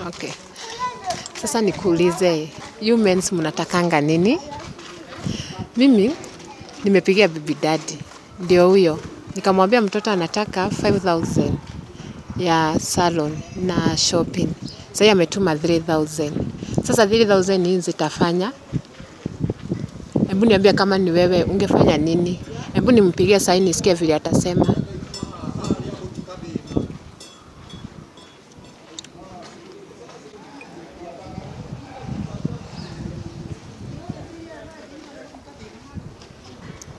Okay. Sasa nikuulize, you men mnatakanga nini? Mimi nimepigia bibi daddy, ndio huyo. Nikamwambia mtoto anataka 5000 ya salon na shopping. Sasa ametuma 3000. Sasa 3000 nini zitafanya? Hebu niambia kama ni wewe ungefanya nini? Hebu nimpigie saini nisikie vile atasema.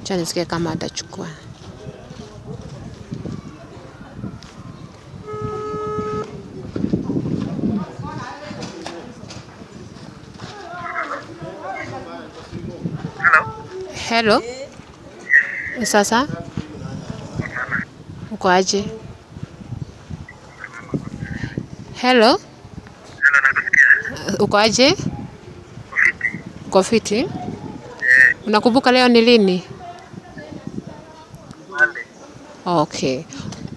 Acha nisikie kama atachukua. Hello. Hello. Sasa? Uko aje? Hello. Hello, nakusikia. Uko aje? Uko fiti? Unakumbuka leo ni lini? Monday. Okay.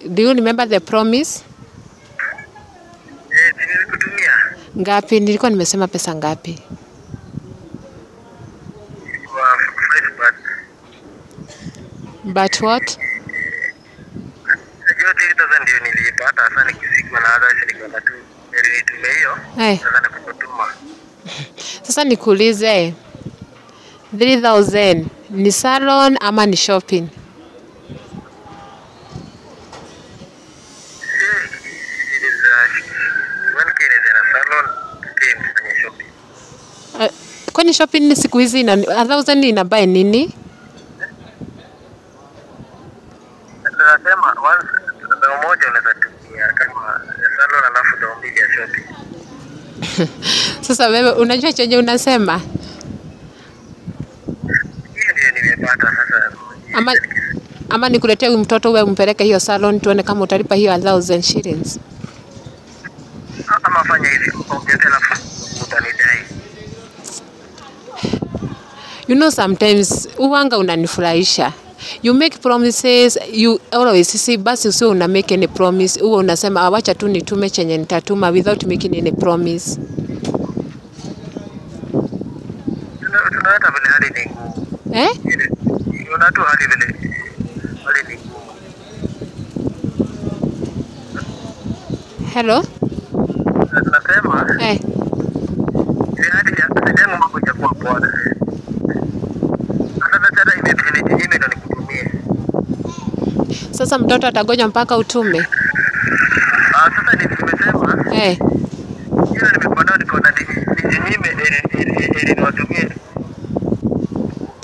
Do you remember the promise? Nilikutumia. Ngapi? Nilikuwa nimesema pesa ngapi? Ilikuwa 5 but. But what? Najua 3000 ndio nilipata, sasa nikisikuwa na hata nilikuwa tu nilitumia hiyo. Sasa nikakutuma. Sasa nikuulize, 3000 ni salon ama ni shopping? Kwani shopping ni siku hizi ina 1000 ina buy nini? Nasema once dao moja unaweza tumia kama salon alafu dao mbili ya shopping. Sasa wewe unajua chenye unasema? Hiyo ndio nimepata sasa. Ama nikuletee huyu mtoto wewe umpeleke hiyo salon tuone kama utalipa hiyo 1000 shillings. Ama fanya hivi, ongeza alafu utanidai. You know, sometimes uwanga unanifurahisha. You make promises, you always see, basi usio una make any promise. Uwe unasema awacha tu nitume chenye nitatuma without making any promise. Tunaona vile hali ni ngumu. Eh? Unaona tu hali vile hali ni ngumu. Hello? Tunasema eh. Ile hali ya yangu mambo ya poa. Sasa mtoto atagoja mpaka utume. Sasa nimesema. Eh. Hiyo nimekuwa nao nikaona nijinyime ili niwatumie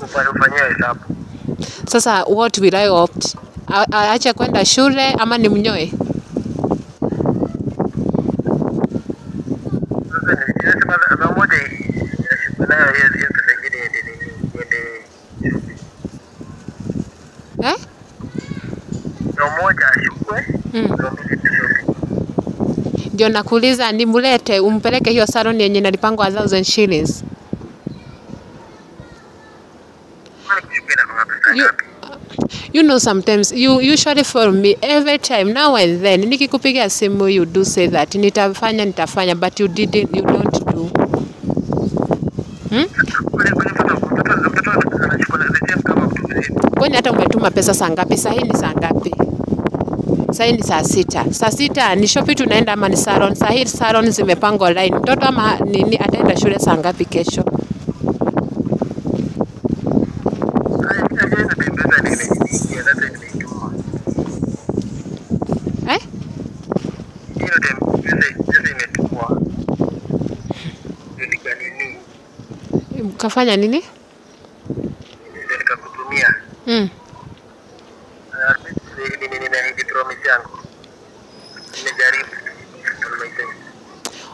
ufanyie hesabu. Sasa what will I opt? Aache kwenda shule ama nimnyoe? Sasa nimesema na moja nayo hiyo pesa nyingine iende Eh? Moja ashukwe. Ndio nakuuliza nimulete umpeleke hiyo salon yenye nalipangwa 1000 shillings. You know, sometimes you usually for me every time now and then nikikupigia simu you do say that nitafanya but you didn't, you don't do. Kwani hata umetuma pesa saa ngapi? Saa hii ni saa ngapi? Saa hii ni saa 6. Saa 6 ni shopping tunaenda ama ni salon? Saa hii salon zimepangwa line. Mtoto ama nini ataenda shule saa ngapi kesho? Eh? Kafanya nini? Nikakutumia.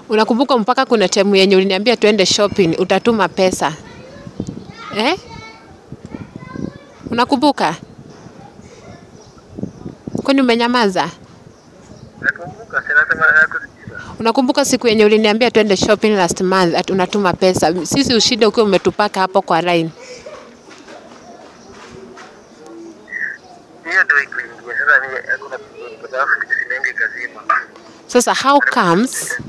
Unakumbuka mpaka kuna time yenye uliniambia tuende shopping utatuma pesa. Eh? Unakumbuka? Kwani umenyamaza? Nakumbuka, sina nakusikiza. Unakumbuka siku yenye uliniambia tuende shopping last month at unatuma pesa. Sisi ushinde ukiwa umetupaka hapo kwa line. Hiyo ndio ikuingia. Sasa mimi hakuna kwa sababu simengi kazima. Sasa how comes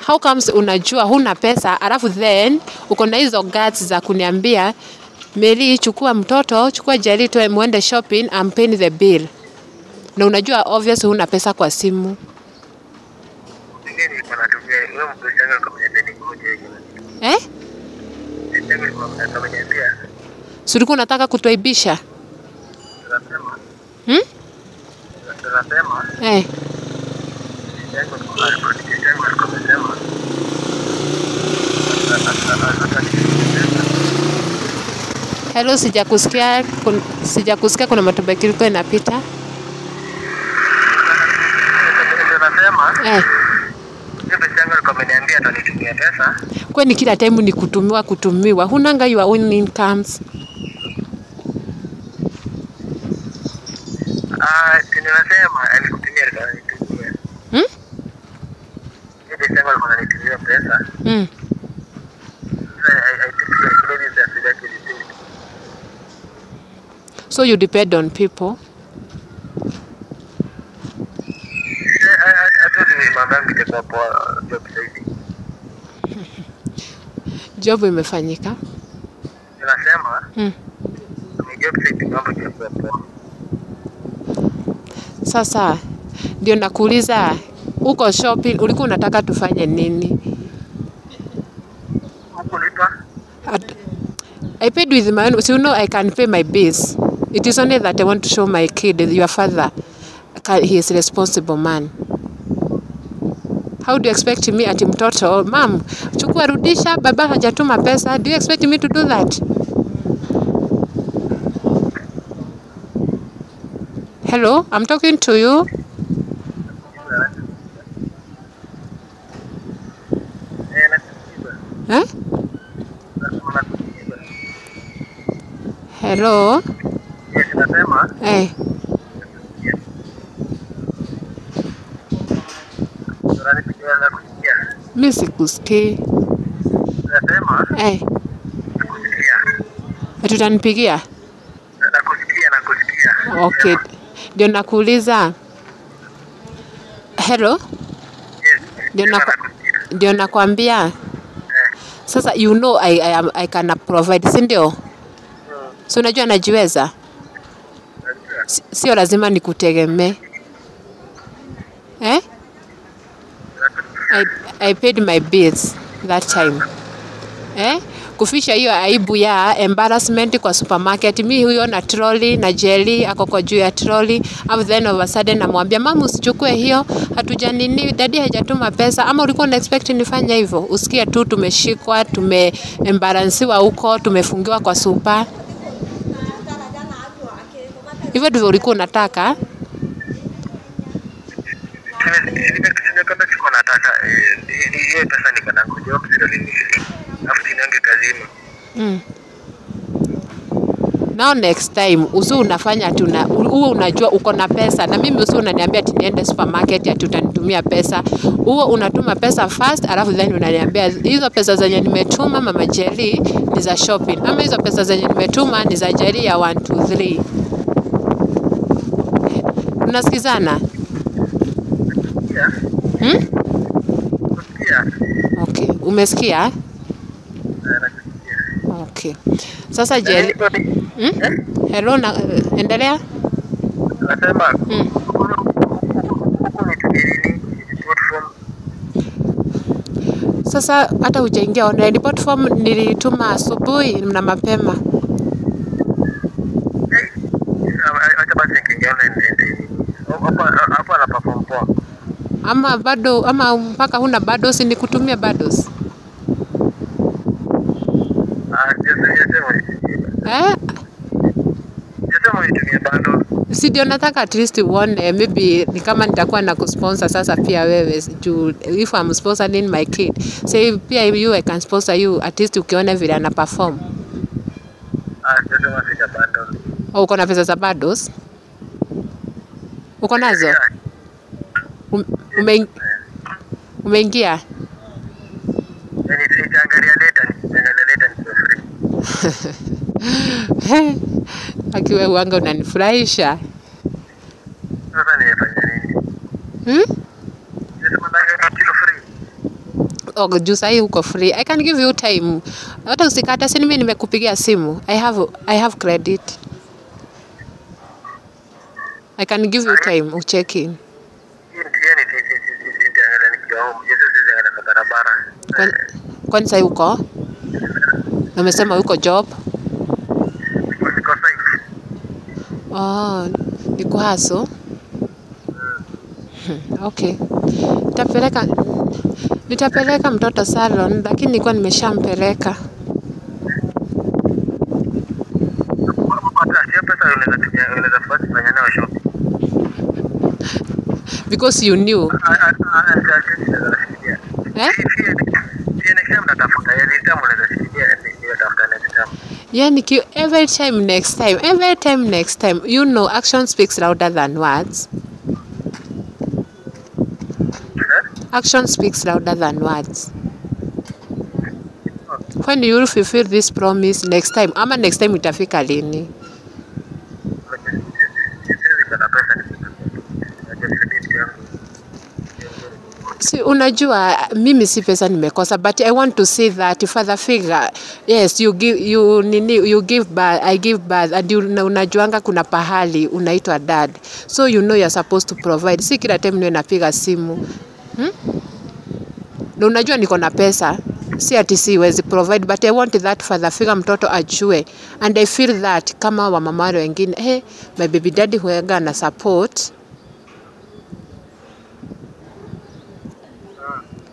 How comes unajua huna pesa alafu then uko na hizo guts za kuniambia Mary, chukua mtoto, chukua Jerry tuwe muende shopping, I'm paying the bill. Na unajua obvious huna pesa kwa simu. Mimi nilikuwa natumia wewe mpenzi wangu alikuwa ameniambia ningoje. Eh? Mpenzi wangu alikuwa ameniambia. Si ulikuwa unataka kutuaibisha? Tunasema. Hmm? Tunasema. Eh. Mpenzi wangu alikuwa amesema. Hello, sijakusikia, sijakusikia kuna matobaki ilikuwa inapita. Tunasema. Eh. Mpenzi wangu alikuwa ameniambia atanitumia pesa. Kwani kila time ni kutumiwa kutumiwa. Hunanga your own incomes. Tunasema alikutumia alikuwa ananitumia. Hmm? Mpenzi wangu alikuwa ananitumia pesa. Mm. I think maybe it's a So you depend on people. I told you mama yangu itakuwa poa job saizi. Job imefanyika. Tunasema ni job saizi mambo itakuwa poa. Sasa ndio nakuuliza uko shopping ulikuwa unataka tufanye nini? Hukulipa? I paid with my own, so you know I can pay my bills. It is only that I want to show my kid, your father, he is a responsible man. How do you expect me ati mtoto, mom, chukua rudisha, baba hajatuma pesa. Do you expect me to do that? Hello, I'm talking to you. Eh? Hello? Yes, nasema. Eh. Mimi sikusikii. Nasema. Eh. Nakusikia. Ati utanipigia? Nakusikia, nakusikia. Okay. Ndio nakuuliza. Hello? Yes. Ndio nakwambia. Eh. Sasa you know I can provide, si ndio? So unajua najiweza? Sio lazima nikutegemee. Eh? I paid my bills that time. Eh? Kufisha hiyo aibu ya embarrassment kwa supermarket. Mi huyo na trolley na jelly ako kwa juu ya trolley. And then all of a sudden namwambia mama usichukue hiyo, hatuja nini, daddy hajatuma pesa. Ama ulikuwa una expect nifanye hivyo? Usikie tu tumeshikwa, tumeembarrassiwa huko, tumefungiwa kwa super. Hivyo ndivyo ulikuwa unataka? Nilikuwa nataka hiyo pesa niko na ngoja ndio alafu tinange kazima. Now next time usi unafanya ati uwe unajua uko na pesa, na mimi usi unaniambia ati niende supermarket ati utanitumia pesa. Uwe unatuma pesa first alafu then unaniambia hizo pesa zenye nimetuma mama Jerry ni za shopping, ama hizo pesa zenye nimetuma ni za Jerry ya 1 2 3. Tunasikizana? Yeah. Hmm? Yeah. Okay, umesikia? Okay. Sasa Jerry, Hello, na endelea? Nasema huko ni nini? Platform. Sasa hata hujaingia online platform nilituma asubuhi na mapema. Acha basi nikiingia online niende. Hapo ana perform poa. Ama bado, ama mpaka huna bado, si nikutumia bado. Eh? Si ndio nataka at least uone, maybe ni kama nitakuwa na kusponsor sasa pia wewe, juu if I'm sponsoring my kid, say pia you I can sponsor you at least ukiona vile ana perform. Oh, uko na pesa za bundles? Uko nazo? Umeingia? Nitaangalia later, nitaangalia later niko free. Akiwe uanga unanifurahisha. Sasa nifanye nini? Nisema ndio free. talk juu sahi uko free. I can give you time. Hata usikate, si mimi nimekupigia simu. I have credit. I can give you time ucheck in. Hiyo ni nitaangalia nikiwa home. Yesu, siwezi angalia kwa barabara. Kwani sahi uko? Na umesema uko job? Niko site. Oh, ni kuhustle. Okay. Nitapeleka mtoto salon, lakini nilikuwa nimeshampeleka. Hata sio pesa unaweza tumia, unaweza fanya nayo shopping. Because you knew. Eh? Si next time natafuta, ya this time unaweza fikiria nitafuta next time. Yani every time next time, every time next time. You know, action speaks louder than words. Eh? Action speaks louder than words. When you will fulfill this promise next time, ama next time itafika lini? Siwezi kuwa na pesa nikutumie. Yangu. Si unajua mimi si pesa nimekosa, but I want to see that father figure. Yes, you give, you nini, you give birth, I give birth, and you unajuanga kuna pahali unaitwa dad, so you know you're supposed to provide. Si kila time niwe napiga simu, Na unajua niko na pesa, si ati siwezi provide, but I want that father figure, mtoto ajue, and I feel that kama wamama wale wengine, hey, my baby daddy huega na support.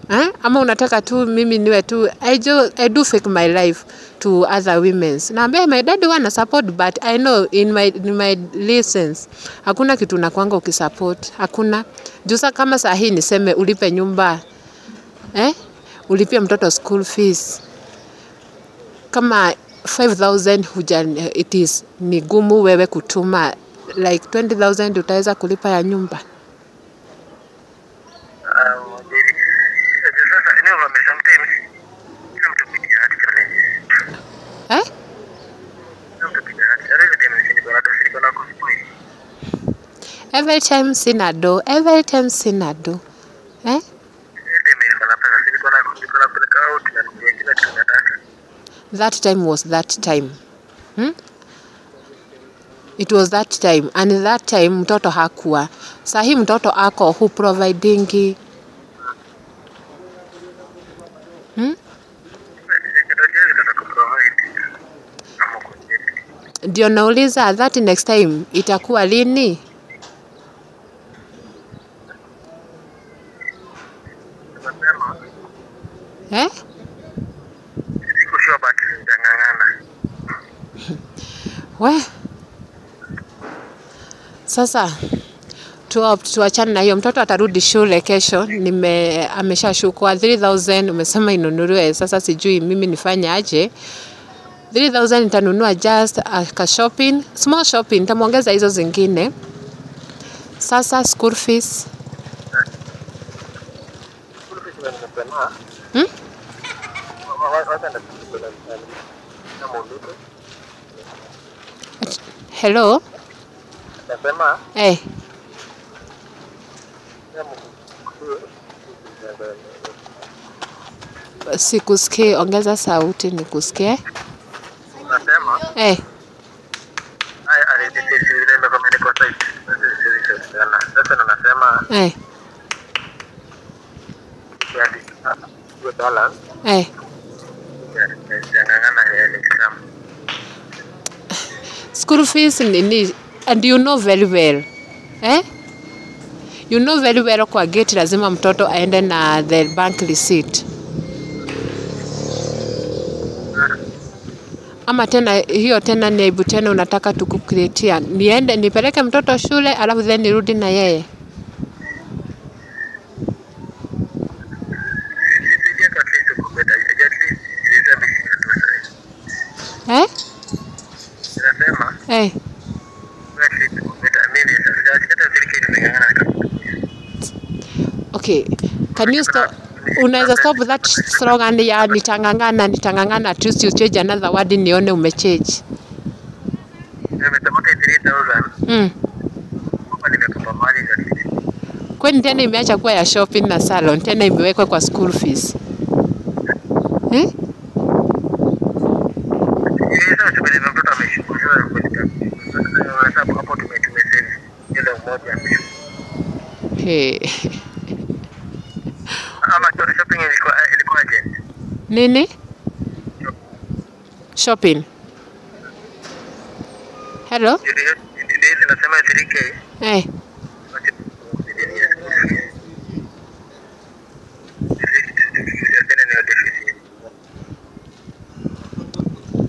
Eh? Ama unataka tu mimi niwe tu I do fake my life to other women's. Naambia my daddy wana support, but I know in my lessons hakuna kitu nakwanga ukisupport, hakuna. Juu kama saa hii niseme ulipe nyumba, eh? Ulipie mtoto school fees, kama 5000 huja, it is ni gumu wewe kutuma like 20,000, utaweza kulipa ya nyumba? Sasa ni kwamba sometimes kila mtu hupitia hard challenges. Eh? Kila mtu hupitia hard challenges. Time niko na kuspoil. Every time sina do, every time sina do, eh? Ile time niko na pesa, niko na kupeleka out na nikuja kila kitu nataka. That time was that time, It was that time, and that time mtoto hakuwa. Sahi mtoto ako, who providingi, Siwezi kosa kuprovide kama uko chini. Ndio nauliza, that next time itakuwa lini? Nasema Eh? siko sure, but nitang'ang'ana. We sasa tuachane na hiyo. Mtoto atarudi shule kesho, nime ameshashukwa 3000 umesema inunuliwe. Sasa sijui mimi nifanye aje. 3000 nitanunua just ka shopping, small shopping, nitamwongeza hizo zingine. Sasa school fees? School fees ndio nimesema. Hmm? Wacha ndio kama ulipe. Hello? Nasema Eh, kama sikusikii, ongeza sauti nikusikie. Nasema Eh, vile nimekwambia niko site. Siwezi kuelewana. Sasa ndo nasema eh, hiyo balance eh. nitang'ang'ana ya next term. School fees nini, and you know very well, eh? You know very well kwa gate lazima mtoto aende na the bank receipt. Ama tena hiyo tena ni aibu tena unataka tukucreatia? Niende nipeleke mtoto shule alafu then nirudi na yeye? Nisaidia kwa at least uko better. At least nitabishia tu sasa. Eh? Nasema Eh. at least uko better. Mimi hata serikali nimeng'ang'ana nikakutumia. Okay, can you stop? Unaweza stop that slogan ya "nitang'ang'ana, nitang'ang'ana"? At least you change another word nione umechange. Nimesema 3000 hapa nimekopa mali at least. Kwani tena imeacha kuwa ya shopping na salon, tena imewekwa kwa school fees? Eh? Sasa tumelipa mtoto ameshuka. Sasa hapo tumesave ile moja ameshuka. Hey. Ama shopping ilikuwa urgent. Nini? Shopping. Hello? Ndio nasema 3K. Eh.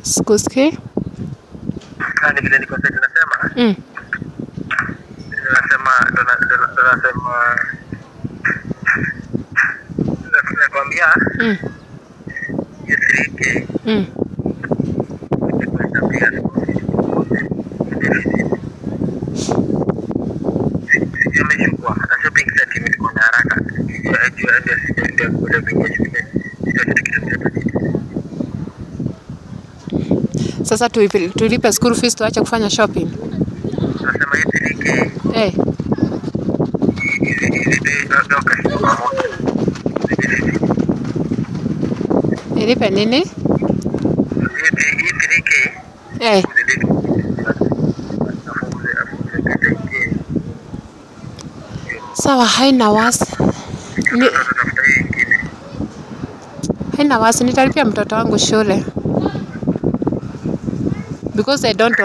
Sikusikii? Nasema nakwambia 3K. Sasa tulipe school fees tuache kufanya shopping. Nasema hii 3K. Eh. Ilipe nini? Hii 3K. Eh. Sawa, haina wasi. Haina wasi, nitalipia mtoto wangu shule. Because I don't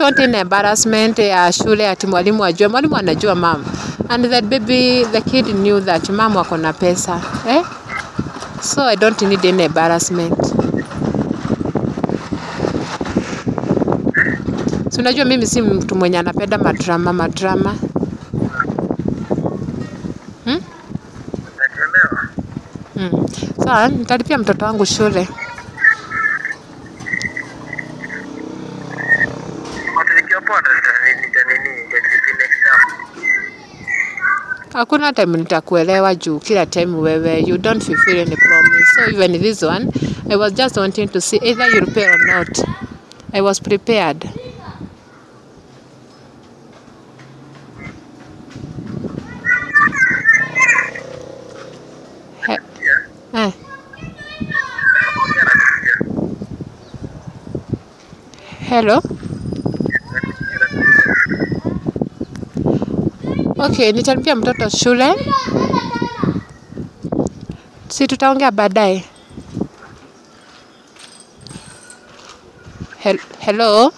want any embarrassment ya shule ati mwalimu ajue. Mwalimu anajua mom. And that baby, the kid knew that mom wako na pesa. Eh? So I don't need any embarrassment. So unajua mimi si mtu mwenye anapenda madrama. Sawa, nitalipia mtoto wangu shule. Hakuna time nitakuelewa juu kila time wewe you don't fulfill any promise. So even this one, I was just wanting to see either you pay or not. I was prepared. Eh. Hello? Okay, nitalipia mtoto shule. Si tutaongea baadaye. Hello?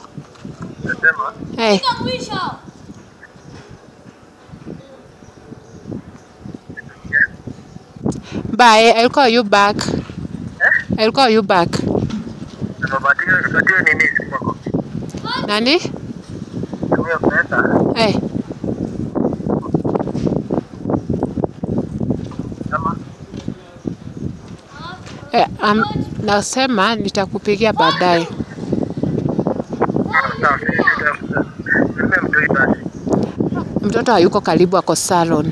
Hey. Bye, I'll call you back. I'll call you back. Nani? Hey. Nasema nitakupigia baadaye. Mtoto hayuko karibu, ako salon.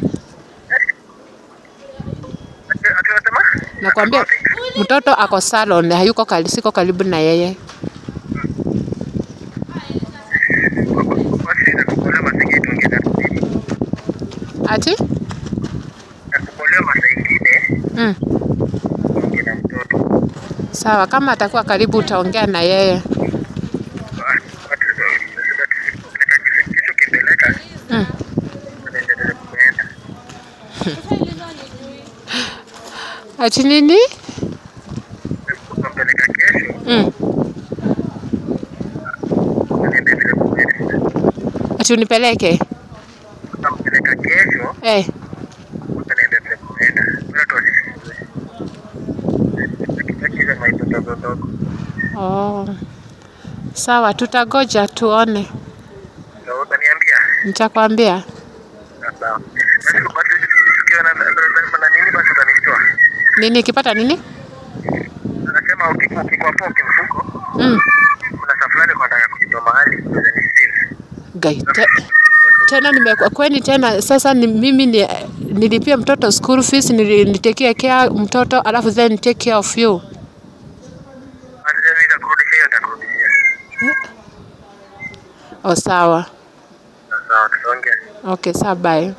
Nakwambia mtoto ako salon, hayuko karibu, siko karibu na yeye. Ati? Sawa, kama atakuwa karibu utaongea na yeye. Ati nini? Ati unipeleke? Eh. Oh. Sawa, tutagoja tuone. Utaniambia? Nitakwambia. Sawa. Nini kipata nini? Nasema ukikwa poke mfuko. Kuna saa fulani kwa nataka kujitoa mahali, unaweza ni save. Gai. Tena nimekuwa kweni tena sasa ni mimi nilipia mtoto school fees, nilitekia care mtoto alafu then take care of you. Oh, sawa. Sawa, tutaongea. Okay, sawa, bye.